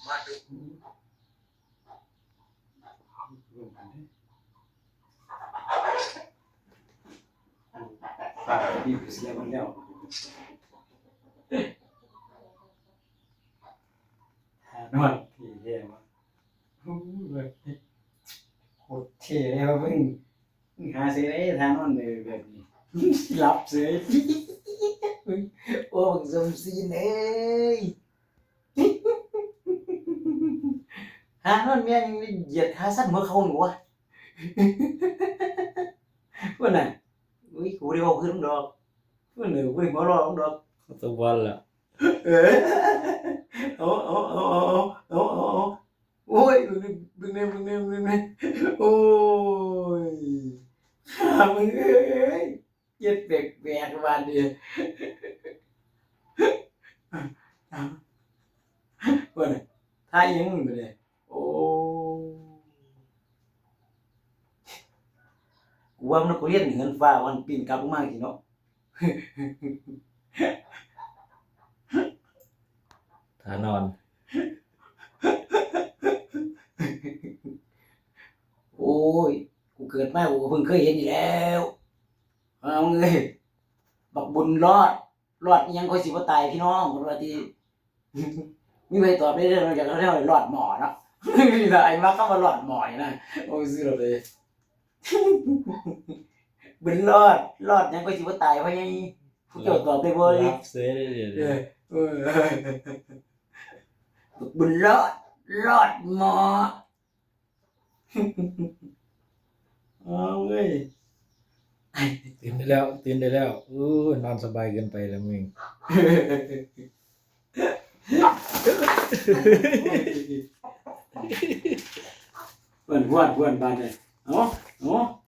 ປາກນີ້ເສຍໝົດແລ້ວ ທ່ານອນທີ່ແທ້ວ່າ ໂອ້ຍ ໂຄດເທ່ເລີຍວ່າເບິ່ງ ຫາໃສໄດ້ທ່ານອນແບບນີ້ ຫຼັບເສີຍ ໂອ້ ບັກສົມສີນເອີຍ ຫານອນແມ່ນຍັງໄດ້ຢຽດຂາສັ່ນຫົວເຂົ່ານີ້ຫວາ ພຸ້ນນະ ອຸ້ຍ ກູບໍ່ໄດ້ເວົ້າຄືນມັນດອກ ພຸ້ນເດີ ກູບໍ່ໄດ້ຫົວເລາະນຳດອກ ຕົກບອນລະ ເອີ ເອົາ ເອົາ ໂອ້ຍ ເບິ່ງແດ່ ເບິ່ງແດ່ ເບິ່ງແດ່ ໂອ້ຍ ຂ້າມຶງເອີຍ ເຈັບແປກໆບາດນີ້ ເບິ່ງ ທ່າອີ່ຫຍັງບາດນີ້ ໂອ້ ກູວ່າມັນນະກວຽນເຮືອນຟ້າ ມັນປີ້ນກັບລົງມາຈັ່ງຊີ້ເນາະ ທ່ານອນ ໂອ້ຍ ກູເກີດມາກູກໍເພິ່ງເຄີຍເຫັນນີ້ແລ້ວ ເອົາເອີຍ ບັກບຸນລອດ ລອດອີ່ຫຍັງຂ້ອຍຊິບໍ່ຕາຍພີ່ນ້ອງ ເພິ່ນວ່າຕິ ມີໃຜຕອບໄດ້ເດີ ນອກຈາກເຮົາລອດໝໍ້ເນາະ ນີ້ລະ ໄອ້ມັກຄຳວ່າລອດໝໍ້ນີ້ນະ ໂອ້ຍ ຊື່ລະເລີຍ ບຸນລອດ ລອດຫຍັງຂ້ອຍຊິບໍ່ຕາຍ ພໍ່ໃຫຍ່ ພວກເຈົ້າຕອບໄດ້ບໍ່? ຫຼັບເສີຍເລີຍ ເອີ ເອີ ບຸນລອດ ລອດໝໍ້ ເອົາເວີຍ ຕື່ນໄດ້ແລ້ວ ຕື່ນໄດ້ແລ້ວ ໂອ້ຍ ນອນສະບາຍເກີນໄປແລ້ວມຶງ ເພື່ອນ ເພື່ອນ ເພື່ອນ ບາດນີ້ ເອົາ ເອົາ